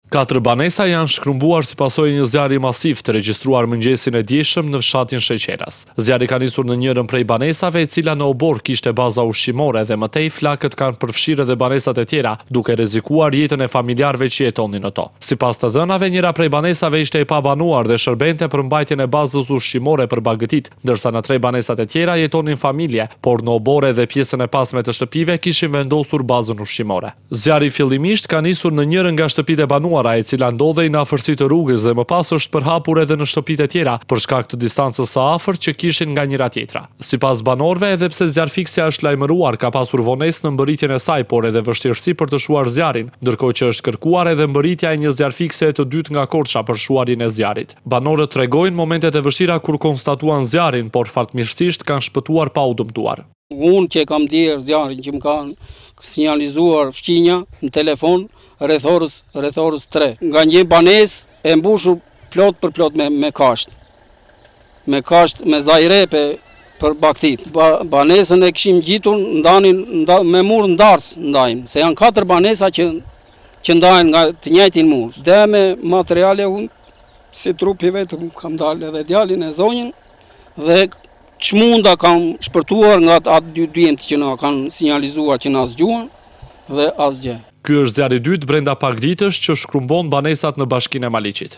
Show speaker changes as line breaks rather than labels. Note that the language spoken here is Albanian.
Katër banesa janë shkrumbuar si pasojë e një zjarri masiv të regjistruar mëngjesin e djeshëm në fshatin Sheqeras. Zjarri ka nisur në njërën prej banesave e cila në oborr kishte baza ushqimore dhe më tej flakët kanë përfshirë edhe banesat e tjera, duke rrezikuar jetën e familjarëve që jetonin në to. Sipas të dhënave, njëra prej banesave ishte e pabanuar dhe shërbente për mbajtjen e bazës ushqimore për bagëtitë, ndërsa në tre banesat e tjera jetonin familje, por në oborre dhe pjesën e pasme të shtëpive kishin vendosur bazën ushqimore. Zjarri fillimisht ka nisur në njërën nga shtëpitë e banuara, e cila ndodhej në afërsi të rrugës dhe më pas është përhapur edhe në shtëpitë e tjera, për shkak të distancës së afërt që kishin nga njëra-tjetra. Sipas banorëve, edhe pse zjarrfikësja është lajmëruar, ka pasur vonesë në mbërritjen e saj, por edhe vështirësi për të shuar zjarrin, ndërkohë që është kërkuar edhe mbërritja e një zjarrfikëseje të dytë nga Korça për shuarjen e zjarrit. Banorët tregojnë momentet e vështira kur konstatuan zjarrin, por fatmirësisht kanë shpëtuar pa u dëmtuar.
Unë që e kam ndjerë zjarrin që më kanë sinjalizuar fqinja në telefon rreth orës rreth orës 3. Nga një banesë e mbushur plot për plot me me kashtë. Me kashtë me zajrepe për bagëtitë. Ba, banesën e kishim gjitur ndanin nda, me mur ndarës ndajmë, se janë katër banesa që që ndahen nga të njëjtin mur. Dëme materiale unë si trupi vetëm kam dalë edhe djalin e zonjën dhe Ç'munda kam shpëtuar nga ata dy djemtë që na kanë sinjalizuar që na zgjuan dhe asgjë.
Ky është zjarri i dytë brenda pak ditësh që shkrumbon banesat në Bashkinë e Maliqit.